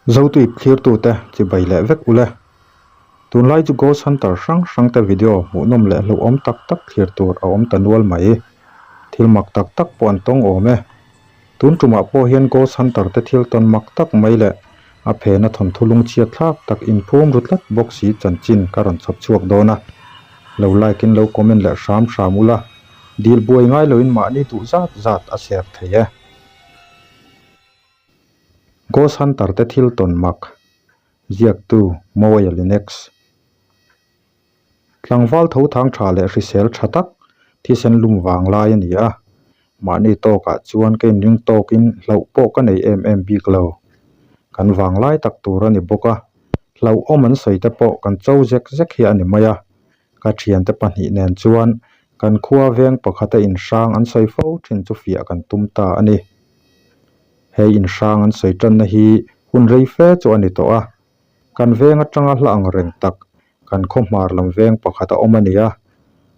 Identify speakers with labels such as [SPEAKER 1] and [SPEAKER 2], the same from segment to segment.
[SPEAKER 1] Zotuip thlirtute chibai leh vek ule. Tunlai chu Ghost Hunter hrang hrangte video hmuhnawm leh hlauhawm tak tak thlir tur a awm ta nual mai. Thil mak tak tak pawh an tawng awm e. Tun tumah pawh hian Ghost Hunter te thil tawn mak tak mai leh a phena thawnthu lungchhiat thlak tak inphum ru tlat bawk si chanchin ka rawn chhawp chhuak dawn a. Lo like in lo comment leh hram hram ula, dil buai ngai loin mahni duh zat zat a share thei e. Ghost Hunter te thil tawn mak ziaktu Mawia Linex. Tlangval tho thang tha leh hrisel tha tak thisen lum vang lai a ni a, mahni tawkah chuan ka inring tawkin hlauh pawh ka nei em em bik lo. Kan vang lai tak tur a ni bawk a, hlauhawm an sawi te pawh kan cho zek zek hi a ni mai a, ka thiante pahnih nen chuan kan khua veng pakhata inhrang an sawi fo thin chu fiah kan tum ta a ni. He inhrang an sawi tanna hi hun rei fe chu a ni tawh a, kan veng atanga hla ang reng tak kan khaw hmar lam veng pakhat a awm a ni a,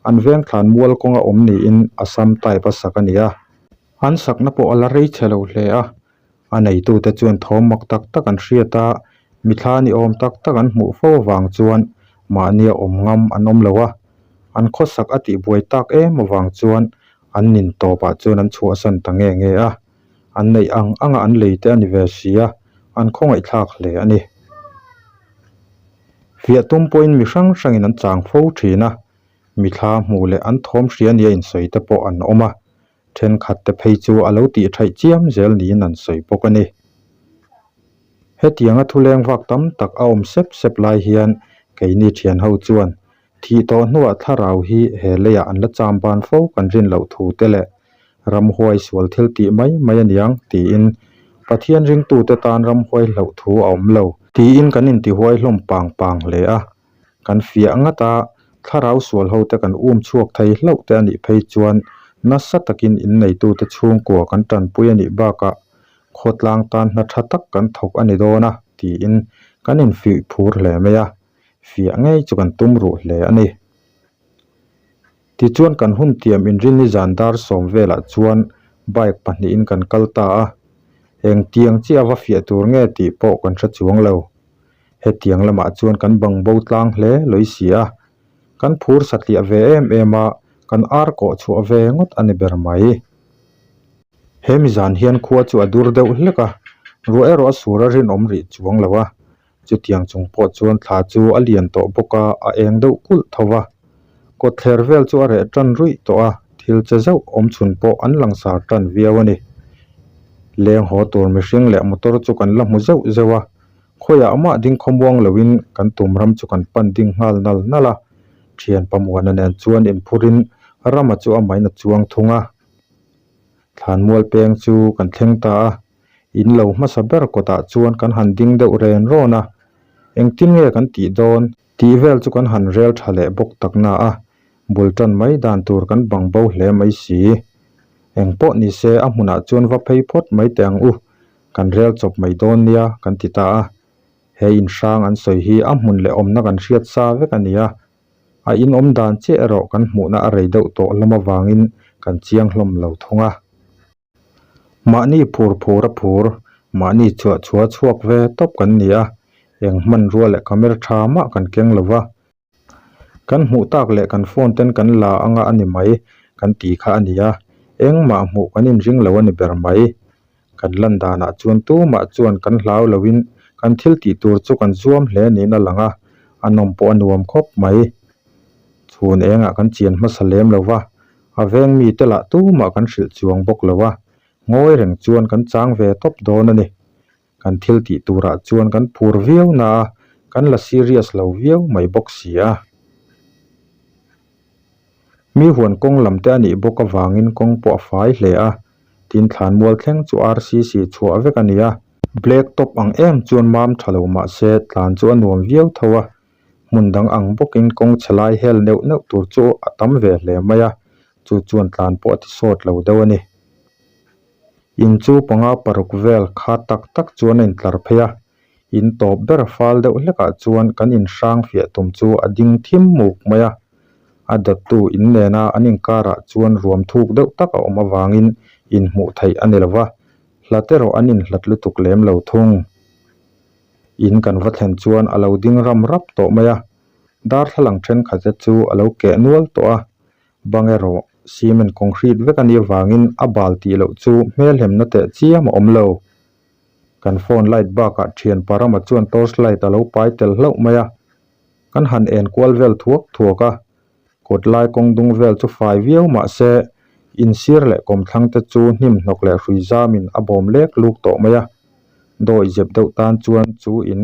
[SPEAKER 1] an veng thlan mual kawnga awm niin Assam type a sak a ni a. An sakna pawh a la rei chhe lo hle a, a neitute chuan thawm mak tak tak an hriat a, mithla ni awm tak tak an hmuh fo avang chuan mahnia awm ngam an awm lo a, an khawsak a tihbuai tak em avang chuan an nin tawpah chuan an chhuahsan ta nge nge a. An neih ang anga an lei te a ni ve si a, an khawngaihthlak hle a ni. Fiah tum pawhin mi hrang hrangin an chang fo thin a, mithla hmuh leh an thawm hria nia insawi te pawh an awm a, thenkhat te phei chu a lo tih thaih chiam zel niin an sawi bawk a ni. Hetianga thuleng vak tam tak a awm sep sep lai hian keini thian ho chuan Thih tawh hnuah thlarau hi he leiah an la cham ban fo kan rin loh thu te leh ramhuai sual thil tih mai mai a niang tiin Pathian ringtute tan ramhuai hlauh thu a awm lo tiin kan intihuai hlawm pang pang hle a. Kan fiah ngat a, thlarau sual hote kan um chhuak thei hlauh te a nih phei chuan nasa takin inneitute chhungkua kan tanpui a nih bakah khawtlang tan hna tha tak kan thawk a ni dawn a tiin kan infiih phur hle mai a. Fiah ngei chu kan tum ruh hle a ni. Tichuan kan hun tiam inrinni zan dar sawm velah chuan bike pahnihin kan kal ta a, engtiang chiah va fiah tur nge tih pawh kan hre chuang lo. Hetiang lamah chuan kan bang bo tlang hle lawih si a, kan phur satliah ve em em a, kan ar kawh chhuah ve ngawt a ni ber mai. He mi zan hian khua chu a dur deuh hlek a, ruah erawh a sur a rinawm rih chuang lo a, Chutiang chung pawh chuan thla chu a lian tawh bawk a, a eng deuh kulh tho va. Kawtthler vel chu a reh tan ruih tawh a, thil che zauh awm chhun pawh an langsar tan viau a ni. Leng haw tur mihring leh motor chu kan la hmu zeuh zeuh a, khawiah mah ding khawmuang loin kan tum ram chu kan pan ding nghal nal nal a, thian Pamuana nen chuan inphurin Rama chu amahin a chuang thung a. Thlanmual peng chu kan thleng ta a. In lo hmasa ber kawtah chuan kan han ding deuh ren rawn a, engtin nge kan tih dawn tih vel chu kan han rel tha leh bawk tak na a, bul tan mai dan tur kan bang bo hle mai si. Eng pawh ni se a hmunah chuan va phei phawt mai teh ang u, kan rel chawp mai dawn nia kan ti ta a. He in hrang an sawi hi a hmun leh awmna kan hriat sa vek a ni a, a in awm dan chiah erawh kan hmuhna a rei deuh tawh hlawm avangin kan chiang hlawm lo thung a. Mahni phur phur a phur, mahni chhuah chhuah chhuak ve tawp kan ni a, eng hmanrua leh camera tha mah kan keng lo va. Kan hmuh tak leh kan phone ten kan la anga a ni mai kan ti kha a ni a, engmah hmuh kan inring lo a ni ber mai. Kan lan danah chuan tumah chuan kan hlau loin kan thil tih tur chu kan zuam hle niin a lang a, a nawm pawh a nuam khawp mai. Chhun engah kan chian hmasa lem lo va, A veng mite lah tumah kan hrilh chuang bawk lo a, ngawi reng chuan kan chang ve tawp dawn a ni. Kan thil tih turah chuan kan phur viau na a, kan la serious lo viau mai bawk si a. Mi huan kawng lam te a nih bawk avangin kawng pawh a fai hle a, tin thlanmual thleng chu RCC chhuah vek a ni a. Black top ang em chuan mam tha lo mah se tlan chu a nuam viau tho a, Hmun dang ang bawkin kawng chhe lai hel neuh neuh tur chu a tam ve hle mai a, chu chuan tlan pawh a ti sawt lo deuh a ni. In chu panga paruk vel kha tak tak chuan a intlar phei a, in tawp ber fal deuh hlekah chuan kan inhrang fiah tum chu a ding thim muk mai a. A dawttu in nena an inkarah chuan ruam thuk deuh tak a awm avangin inhmuh theih a ni lo va, hlat erawh an inhlat lutuk lem lo thung. In kan va thlen chuan a lo ding ram rap tawh mai a, darthlalang thenkhat te chu a lo keh nual tawh a, bang erawh cement concrete vek a nih avangin a bal tih loh chu hmelhemna teh chiam a awm lo. Kan phone light bakah thian Parama chuan torch light a lo pai tel hlauh mai a, kan han en kual vel thuak thuak a, kawt lai kawng dung vel chu fai viau mah se insir leh kawmthlang te chu hnim hnawk leh hrui zamin a bawm lek luk tawh mai a, dawi zep deuh tan chuan chu in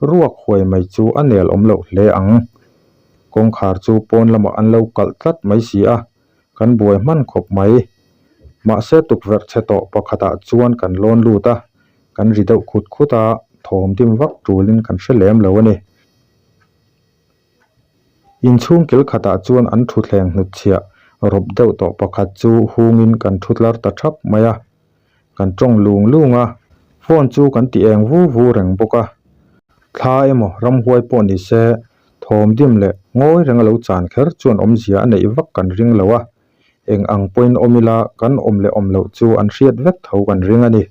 [SPEAKER 1] ruak huai mai chu a nel awm loh hle ang. Kawngkhar chu pawn lamah an lo kalh tlat mai si a, kan buai hman khawp mai. Mahse tukverh chhe tawh pakhatah chuan kan lawn lut a, kan ri deuh khut khut a, thawm dim vak tulin kan hre lem lo a ni. Inchhung kil khatah chuan an thutthleng hnutchhiah rawp deuh tawh pakhat chu hungin kan thutlar ta thap mai a, kan tawng lung lung a, phone chu kan ti eng vu vu reng bawk a. Thla emaw ramhuai pawh ni se thawm dim leh ngawi reng a lo chan kher chuan awmzia a neih vak kan ring lo a, eng ang pawhin awm ila kan awm leh awm loh chu an hriat vek tho kan ring a ni.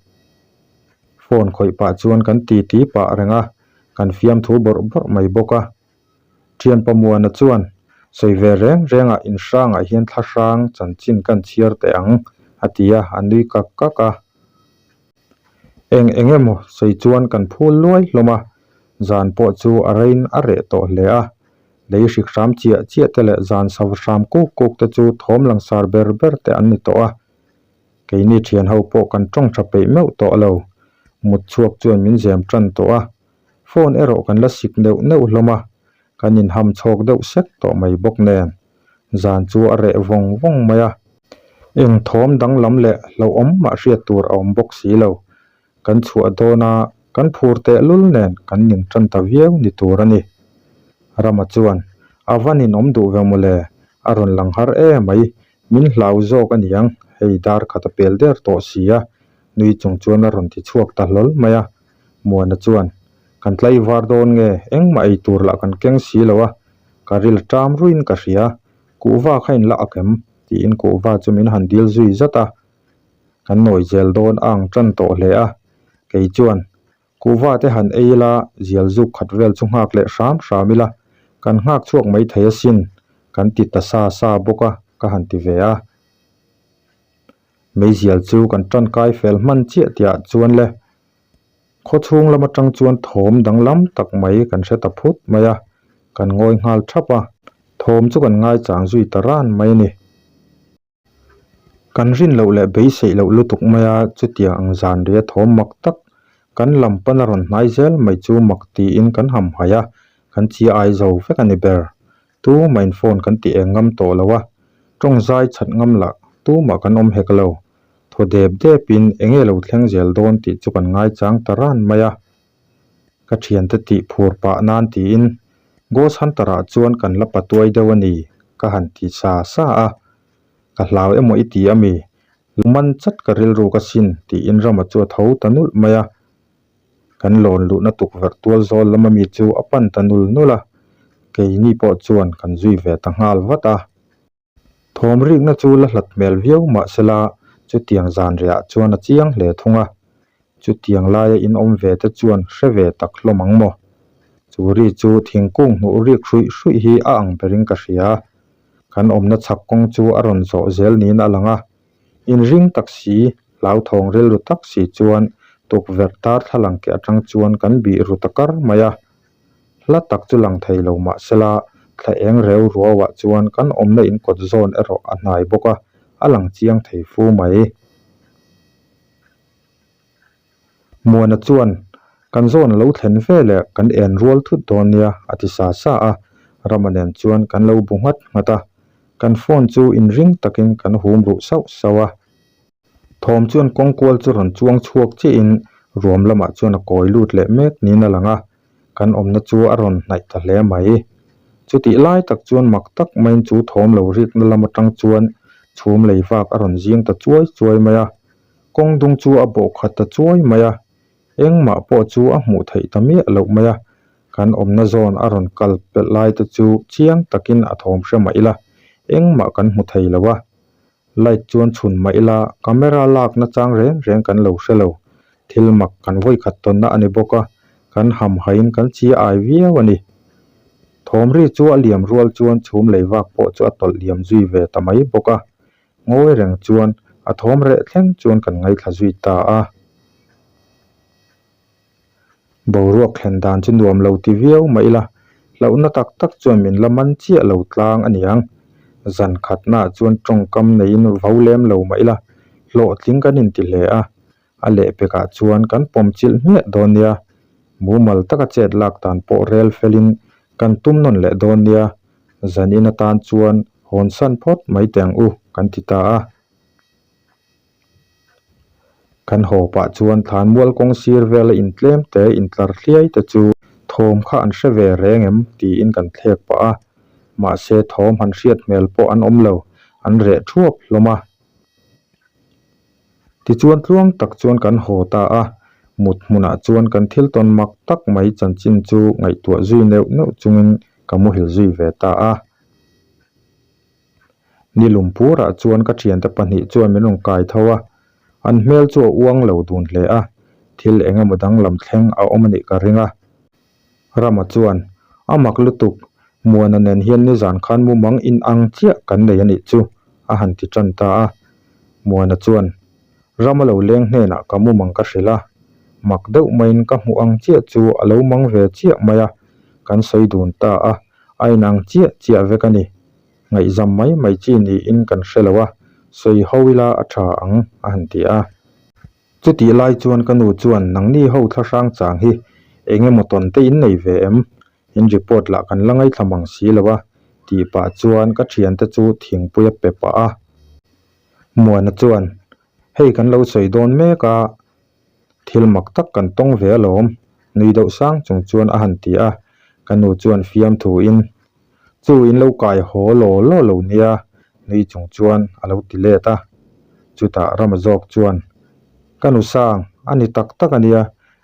[SPEAKER 1] Phone khawih pah chuan kan ti ti pah reng a, kan fiamthu bawrh bawrh mai bawk a. Thianpa Muana chuan, Sawi ve reng rengah inhrangah hian thla hrang chanchin kan chhiar teh ang, a ti a, a nui kak kak a. Eng eng emaw sawi chuan kan phul luai hlawm a, zan pawh chu a rain a reh tawh hle a. Lei hrik hram chiah chiah te leh zan sava hram kuk kuk te chu thawm langsar ber ber te an ni tawh a. Keini thian ho pawh kan tawng tha peih meuh tawh lo. Mut chhuak chuan min zem tan tawh a. Phone erawh kan la sik neuh neuh hlawm a, kan inham chhawk deuh sek tawh mai bawk nen. Zan chu a reh vawng vawng mai a. Eng thawm danglam leh hlauhawm mah hriat tur a awm bawk si lo. Kan chhuah dawn a, kan phur tehlul nen kan ning tan ta viau ni tur a ni. Rama chuan, A van inawm duh ve mawle, a rawn lang har e mai, Min hlau zawk a niang, hei dar khat a pel der tawh si a, nui chung chuan a rawn ti chhuak ta hlawl mai a. Muana chuan, Kan tlaivar dawn nge, engmah ei tur lah kan keng si lo a, ka ril ṭam ruiin ka hria, kuhva kha in la ak em? tiin kuhva chu min han dil zui zat a. Kan nawi zel dawn a ang ṭan tawh hle a, kei chuan, Kuhva te han ei ila, zial zuk khat vel chu nghak leh hram hram ila, kan nghak chhuak mai thei asin, kan ti ta sa sa bawk a, ka han ti ve a. Meizial chu kan tankai fel hman chiah tihah chuan le, khaw chhung lam atang chuan thawm danglam tak mai kan hre ta phut mai a, kan ngawi nghal thap a, thawm chu kan ngaichang zui ta ran mai a ni. Kan rin loh leh beiseih loh lutuk mai a, chutiang ang zan ria thawm mak tak kan lam pana rawn hnai zel mai chu mak tiin kan ham haih a, kan chi ai zo vek a ni ber. Tumahin phone kan ti eng ngam tawh lo a, tawng zai chhat ngam lah tumah kan awm hek lo. Thaw dep depin enge lo thleng zel dawn tih chu kan ngaichang ta ran mai a. Ka thiante tih phur pah nan tiin Ghost Hunter ah chuan kan la patuai deuh a ni ka han ti sa sa a, ka hlau emaw i ti a mi? Luman chat ka rilru ka sin tiin Rama chu a tho ta nulh mai a, kan lawn luhna tukverh tual zawl lama mi chu a pan ta nul nul a, keini pawh chuan kan zui ve ta nghal vat a. Thawm rikna chu la hlat hmel viau mah sela chutiang zan rehah chuan a chiang hle thung a, chutiang laia in awm ve te chuan hre ve tak hlawm ang maw? Chu ri chu thingkung hnuh rik hruih hruih hi a ang berin ka hria. Kan awmna chhak kawng chu a rawn zawh zel niin a lang a, inring tak si, hlauthawng rilru tak si chuan tukverh darthlalang ke atang chuan kan bih ru ta kar mai a. Hla tak chu lang thei lo mah sela, thla eng reu ruauah chuan kan awmna in kawt zawn erawh a hnai bawk a, a lang chiang thei fu mai. Muana chuan, Kan zawn a lo thlen ve leh kan en rual thut dawn nia, a ti sa sa a. Rama nen chuan kan lo bu nghat nghat a, kan phone chu inring takin kan hum ruh sauh sauh a. Thawm chuan kawng kual chu rawn chuang chhuak chiahin ruam lamah chuan a kawi lut leh mek niin a lang a, kan awmna chu a rawn hnaih ta hle mai. Chutih lai tak chuan mak tak maiin chu thawm lo rikna lam atang chuan chhum lei vak a rawn zing ta chuai chuai mai a, kawng dung chu a bawh khat ta chuai mai a, engmah pawh chu a hmuh theih ta miah loh mai a, kan awmna zawn a rawn kal pelh lai te chu chiang takin a thawm hre mah ila, engmah kan hmu thei lo a. Light chuan chhun mah ila camera lak nachang reng reng kan lo hre lo. Thil mak kan vawikhat tawnna a ni bawk a, Kan hamhaiin kan chi ai viau a ni. Thawm ri chu a liam rual chuan chhum lei vak pawh chu a tawlh liam zui ve ta mai bawk a. Ngawi reng chuan a thawm reh thleng chuan kan ngaithla zui ta a. Boruak thlen dan chu nuam lo ti viau mah ila, hlauhna tak tak chuan min la man chiah lo tlang a niang. Zan khatnaah chuan tawngkam neiin vau lem lo mah ila, hlawhtling kan inti hle a, a lehpekah chuan kan pawm chilh hmiah dawn nia. Mumal taka chet lak dan pawh rel felin kan tum nawn leh dawn nia, zanin atan chuan hawnsan phawt mai teh ang u, kan ti ta a. Kan haw pah chuan thlanmual kawng sir vela intlem te intlar hliai te chu thawm kha an hre ve reng em tiin kan thlek pah a, mahse thawm han hriat hmel pawh an awm lo, an reh thuap hlawm a. Tichuan tluang tak chuan kan haw ta a, mut hmunah chuan kan thil tawn mak tak mai chanchin chu ngaihtuah zui neuh neuh chungin ka muhil zui ve ta a. Ni lumpurah chuan ka thiante pahnih chuan min rawn kai tho a, an hmel chu a uang lo dun hle a, thil eng emaw danglam thleng a awm a nih ka ring a. Rama chuan, A mak lutuk, Muana nen hian nizan khan mumang in ang chiah kan nei a nih chu, a han ti tan ta a. Muana chuan, Rama lo leng hnenah ka mumang ka hrilh a, mak deuh maiin ka hmuh ang chiah chu a lo mang ve chiah mai a, kan sawi dun ta a, a inang chiah chiah vek a ni. Ngaihzam mai mai chi niin kan hre lo a, sawi ho ila a tha ang, a han ti a. Chutih lai chuan ka nu chuan nangni ho thlahrang chang hi eng emaw tawn te in nei ve em? In report lah kan la ngaithla mang si lo a, tih pah chuan ka thiante chu thingpui a pe pah a. Muana chuan, Hei kan lo sawi dawn mek a, Thil mak tak kan tawng ve alawm, nui deuh sang chung chuan a han ti a, ka nu chuan fiamthuin, Chu in lo kai haw law law lo nia, nui chung chuan a lo ti let a. Chutah Rama zawk chuan, Ka nu sang, a ni tak tak a nia,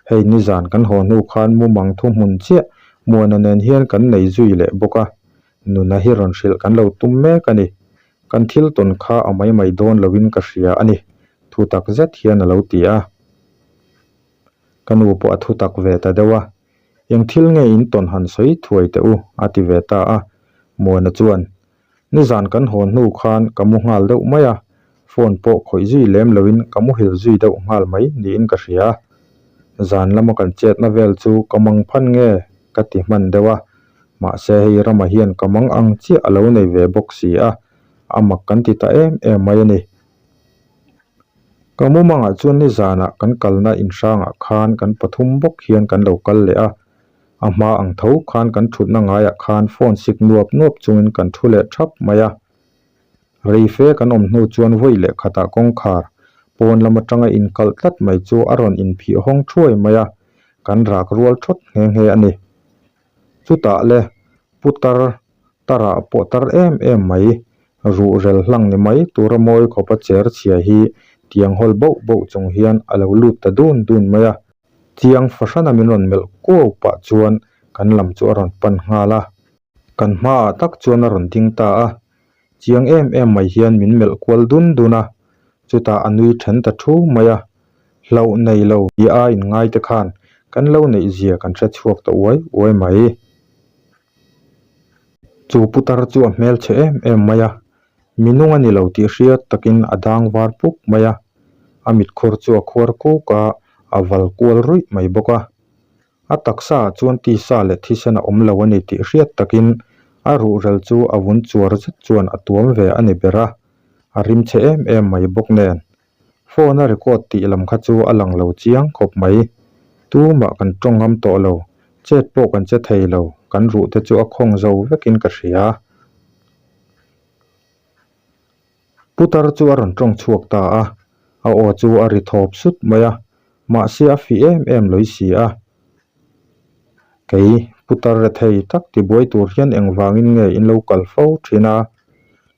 [SPEAKER 1] hei nizan kan haw hnu khan mumang thuhmun chiah Muana nen hian kan nei zui leh bawk a, nuna hi rawn hrilh kan lo tum mek a ni. Kan thil tawn kha a mai mai dawn loin ka hria a ni, thu tak zet hian a lo ti a. Ka nu pawh a thu tak ve ta deuh a, Eng thil nge in tawn han sawi thuai teh u, a ti ve ta a. Muana chuan, Nizan kan haw hnu khan ka mu nghal deuh mai a, phone pawh khawih zui lem loin ka muhil zui deuh nghal mai niin ka hria. Zan lama kan chetna vel chu ka mang phan nge ka ti hman deuh a, Mahse hei Rama hian ka mang ang chiah a lo nei ve bawk si a, a mak kan ti ta em em mai a ni. Ka mumangah chuan nizanah kan kalna inhrangah khan kan pathum bawk hian kan lo kal leh a, a hma ang tho khan kan thutna ngaiah khan phone sik nuap nuap chungin kan thu leh thap mai a. Rei fe kan awm hnu chuan vawi leh khatah kawngkhar pawn lam atanga inkalh tlat mai chu a rawn inphih hawng thuai mai a, kan rak rual thawt nghe nghe a ni. Chutah le putar tarah pawh tar em em mai, ruhrel hlang ni mai tura mawi khawpa cher chhia hi tiang hawl bauh bauh chung hian a lo lut ta dun dun mai a. Chiang fahrana min rawn melh kuau pah chuan kan lam chu a rawn pan nghal a. Kan hmaah tak chuan a rawn ding ta a, chiang em em mai hian min melh kual dun dun a, chutah a nui then ta thu mai a, hlauh nei lo ti a inngai te khan kan lo neih zia kan hre chhuak ta uai uai mai. Chu putar chu a hmelchhe em em mai a, minung a ni lo tih hriat takin a dang var puk mai a, a mitkhur chu a khuar kuk a, a val kual ruih mai bawk a. A taksa ah chuan tisa leh thisen a awm lo a ni tih hriat takin a ruhrel chu a vun chuar zet chuan a tuam ve a ni ber a, a rim chhe em em mai bawk nen. Phone a record tih lam kha chu a lang lo chiang khawp mai. Tumah kan tawng ngam tawh lo, chet pawh kan che thei lo, kan ruh te chu a khawng zo vekin ka hria. Putar chu a rawn tawng chhuak ta a, a aw chu a ri thawp sut mai a, mahse a fih em em lawih si a. Kei, putar rethei tak tibuai tur hian engvangin nge in lo kal fo thin a?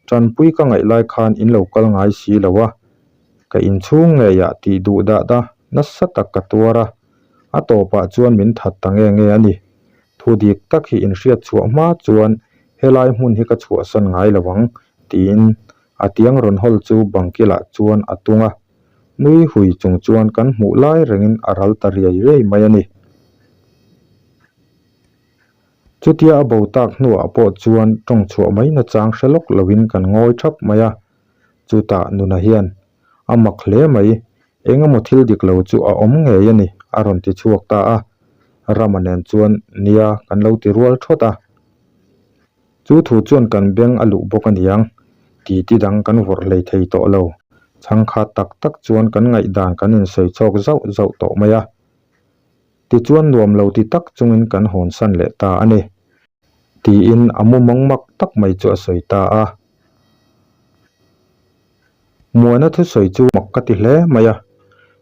[SPEAKER 1] Tanpui ka ngaih lai khan in lo kal ngai si lo a, ka inchhung ngeiah tih duh dah da nasa tak ka tuar a, a tawpah chuan min that ta nge nge a ni. Thu dik tak hi inhriat chhuah hma chuan helai hmun hi ka chhuahsan ngai lo ang tiin a tiang rawn hawl chu bangkilah chuan a tung a, nui hui chung chuan kan hmuh lai rengin a ral ta riai riai mai a ni. Chutia a bo tak hnuah pawh chuan tawng chhuah mai nachang hre lawk loin kan ngawi thap mai a. Chutah Nuna hian, A mak hle mai, eng emaw thil dik lo chu a awm ngei a ni, a rawn ti chhuak ta a. Rama nen chuan, Nia, kan lo ti rual thawt a. Chu thu chuan kan beng a luh bawk a niang, titi dang kan vawrh hlei thei tawh lo. Chhangkhat tak tak chuan kan ngaihdan kan insawi chhawk zauh zauh tawh mai a. Tichuan nuam lo ti tak chungin kan hawnsan leh ta a ni. Tiin a mumang mak tak mai chu a sawi ta a. Muana thusawi chu mak ka ti hle mai a,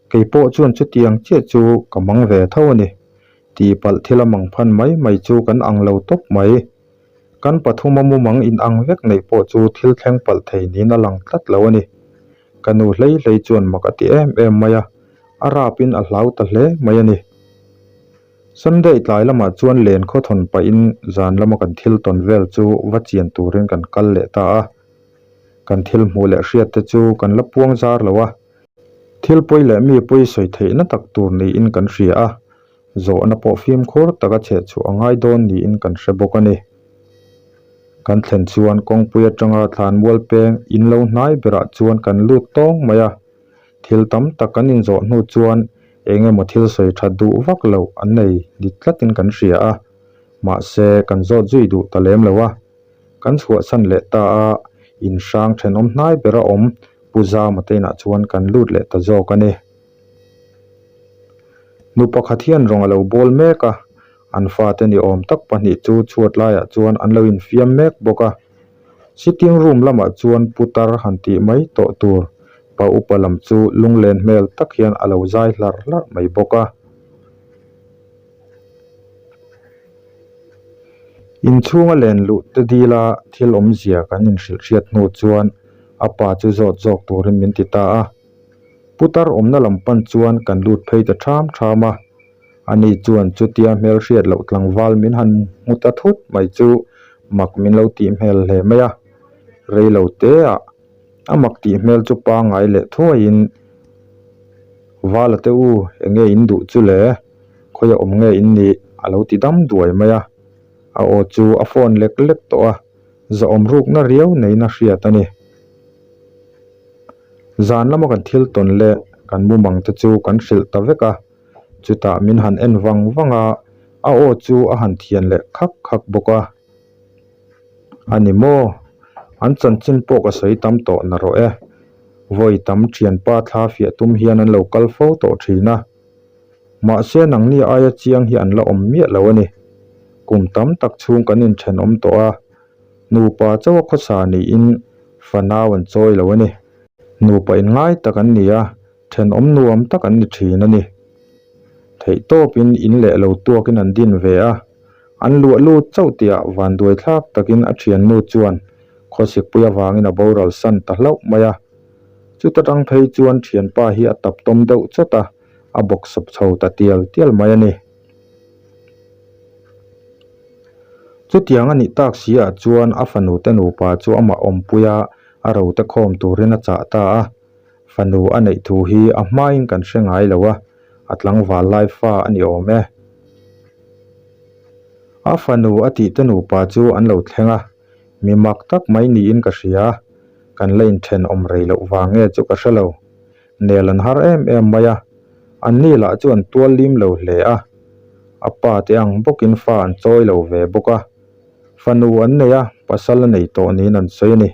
[SPEAKER 1] kei pawh chuan chutiang chiah chu ka mang ve tho a ni. Tihpalh thil a mang phan mai mai chu kan ang lo tawp mai. Kan pathuma mumang inang vek neih pawh chu thil thleng palh thei niin a lang tlat lo a ni. Ka nu hlei hlei chuan mak a ti em em mai a, a rapin a hlau ta hle mai a ni. Sunday tlai lamah chuan len khawthawn pahin zan lama kan thil tawn vel chu va chian turin kan kal leh ta a. Kan thil hmuh leh hriat te chu kan la puang zar lo a, thil pawi leh mi pawi sawi theihna tak tur niin kan hria a, zawhna pawh fimkhur taka chheh chhuah a ngai dawn niin kan hre bawk a ni. Kan thlen chuan kawngpui atanga thlanmual peng in lo hnai berah chuan kan lut tawng mai a, thil tam tak kan inzawh hnu chuan eng emaw thil sawi that duh vak loh an nei ni tlatin kan hria a, mahse kan zawt zui duh ta lem lo a. Kan chhuahsan leh ta a, in hrang thenawm hnai ber a awm Pu Zama te inah chuan kan lut leh ta zawk a ni. Nu pakhat hian rawng a lo bawl mek a, an fate ni awm tak pahnih chu chhuat laiah chuan an lo infiam mek bawk a. Sitting room lamah chuan putar han tih mai tawh tur pa upa lam chu lunglen hmel tak hian a lo zai hlarh hlarh mai bawk a. Inchhunga len luh te dila thil awmzia kan inhrilh hriat hnu chuan a pa chu zawt zawk turin min ti ta a. Putar awmna lam pan chuan kan lut phei ta ṭham ṭham a. Ani chuan chutia hmelhriat loh tlangval min han hmu ta thut mai chu mak min lo tih hmel hle mai a. Rei lo teah a mak tih hmel chu pangngai leh thuaiin, Vala te u, eng nge in duh chu le? Khawiah awm nge in nih? a lo ti dam duai mai a. A aw chu a phone lek lek tawh a, zahawm rukna riau neiin a hriat a ni. Zan lama kan thil tawn leh kan mumang te chu kan hrilh ta vek a, chutah min han en vang vang a, a aw chu a han thian leh khak khak bawk a. A ni maw? An chanchin pawh ka sawi tam tawh na rawh e. Vawi tam thianpa thla fiah tum hian an lo kal fo tawh thin a. Mahse nangni aia chiang hi an la awm miah lo a ni. Kum tam tak chhung kan inthenawm tawh a, nupa chauha khawsa niin fanau an chawi lo a ni. Nupa inngai tak an ni a, thenawm nuam tak an ni thin a ni. Theihtawpin in leh lo tuakin an din ve a, an luah lut chauh tihah vanduai thlak takin a thiannu chuan khawsikpui avangin a boral san ta hlauh mai a. Chuta tang phei chuan thianpa hi a tap tawm deuh chawt a, a bawk sawp chho ta tial tial mai a ni. Chutiang a nih tak si ah chuan a fanu te nupa chu amah awmpui a, a rote khawm turin a chah ta a. Fanu a neih thu hi a hmain kan hre ngai lo a, a tlangval lai fa a ni awm e. A fanu a tih te nupa chu an lo thleng a, mi mak tak mai niin ka hria, kan la inthenawm rei loh vang nge chu ka hre lo. Nel an har em em mai a, anni lah chu an tual lim lo hle a, a pa te ang bawkin fa an chawi lo ve bawk a, fanu an nei a, pasal a nei tawh niin an sawi a ni.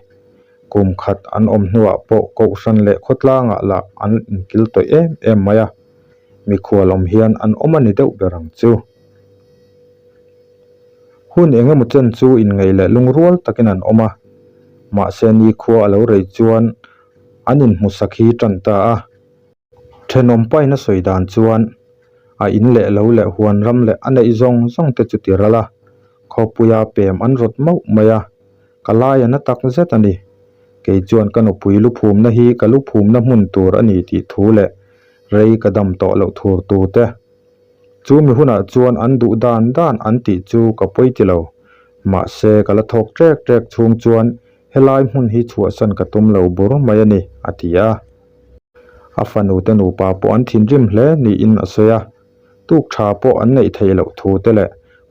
[SPEAKER 1] Kum khat an awm hnuah pawh kohhran leh khawtlangah lah an inkil tawih em em mai a, mikhual awm hian an awm a ni deuh ber ang chu. Hun eng emaw chen chu inngeih leh lungrual takin an awm a, mahse nikhua a lo rei chuan an inhmusak hi tan ta a. Thenawm paina sawi dan chuan a in leh lo leh huan ram leh a neih zawng zawng te chu ti ral a, khawpuia pem an rawt mauh mai a, ka lai a na tak zet a ni. Kei chuan ka nupui luphumna hi ka luphumna hmun tur a ni tih thu leh rei ka dam tawh loh thur tur te. Chu mi hunah chuan an duh dan dan an tih chu ka pawi ti lo. Mahse ka la thawk ṭek ṭek chhung chuan Helai hmun hi chhuahsan ka tum lo bur mai a ni, a ti a. A fanute nupa pawh an thinrim hle niin a sawi a. Tuk tha pawh an neih theih loh thu te leh.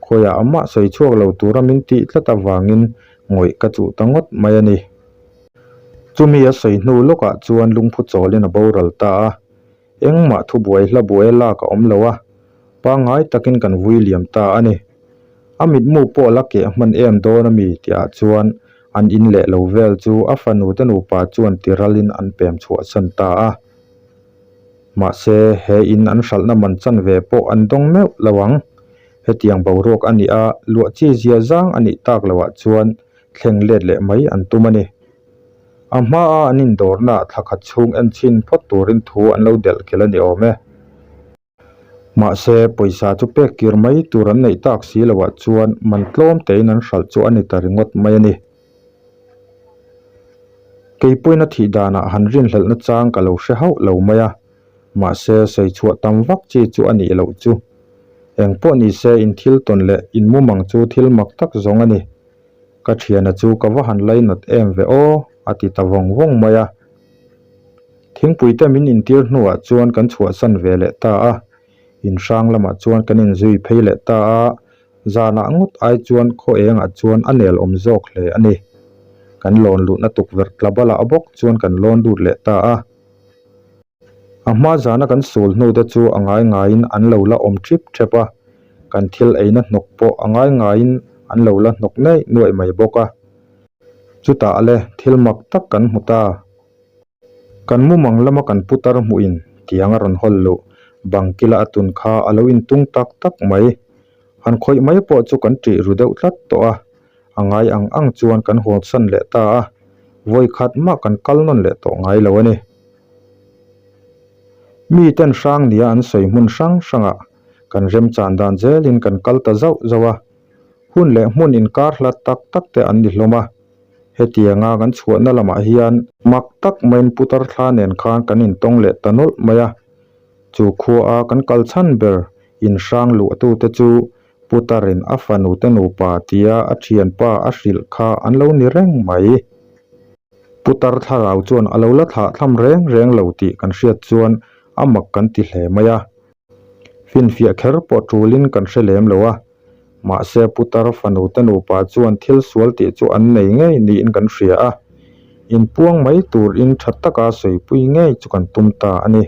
[SPEAKER 1] Khawiah amah sawi chhuak lo tura min tih tlat avangin ngawih ka chuh ta ngawt mai a ni. Chumi a sawi hnu lawkah chuan lungphu chawlin a boral ta a, engmah thubuai hla buai a lak a awm lo a, pangngai takin kan vui liam ta a ni. A mitmu pawh la keh hman em dawn a mi tihah chuan an in leh lo vel chu a fanu te nupa chuan tiralin an pem chhuahsan ta a. Mahse, he in an hralhna man chanve pawh an dawng meuh lo ang. Hetiang boruak a nih a, luah chi zia zang a nih tak loah chuan thleng let leh mai an tum a ni. A hmaa an indawrnaah thla khat chhung en chhin phawt turin thu an lo delh khelh a ni awm e. Mahse, pawisa chu pek kir mai tur an neih tak si loah chuan man tlawm tein an hralh chu a ni ta ringawt mai a ni. Keipawina thih danah han rinhlelhna chang ka lo hre hauh lo mai a, mahse sawi chhuah tam vak chi chu a nih loh chu. Eng pawh ni se in thil tawn leh in mumang chu thil mak tak zawng a ni. Ka thiana chu ka va han lainat em ve aw, a ti ta vawng vawng mai a. Thingpui te min intir hnuah chuan kan chhuahsan ve leh ta a, inhrang lamah chuan kan inzui phei leh ta a, zanah ngawt ai chuan khaw engah chuan a nel awm zawk hle a ni. Kan lawn luhna tukverh tla balah bawk chuan kan lawn lut leh ta a. A hma zana kan sul hnu te chu a ngai ngaiin an lo la awm thip thep a, kan thil eina hnawk pawh a ngai ngaiin an lo la hnawk nuaih nuaih mai bawk a. Chutah le thil mak tak kan hmu ta. Kan mumang lama kan putar hmuhin tiang a rawn hawl luh, bang kila a tun kha a lo intung tak tak mai. Han khawih mai pawh chu kan ṭih ru deuh tlat tawh a, a ngai ang ang chuan kan hawnsan leh ta a, vawi khat mah kan kal nawn leh tawh ngai lo a ni. Miten hrang nia an sawi hmun hrang hrangah kan remchan dan zelin kan kal ta zauh zauh a, hun leh hmun inkar hlat tak tak te an ni hlawm a. Hetianga kan chhuahna lamah hian mak tak maiin putar thla nen khan kan intawng leh ta nawlh mai a, chu khuaa kan kal chhan ber inhrang luahtute chu Putarin a fanute nupa tia a thianpa a hrilh kha an lo ni reng mai. Putar thlarau chuan a lo la thlah thlam reng reng lo tih kan hriat chuan a mak kan ti hle mai a. Finfiah kher pawh tulin kan hre lem lo a. Mahse putar fanute nupa chuan thil sual tih chu an nei ngei niin kan hria a. Inpuang mai turin tha taka sawipui ngei chu kan tum ta a ni.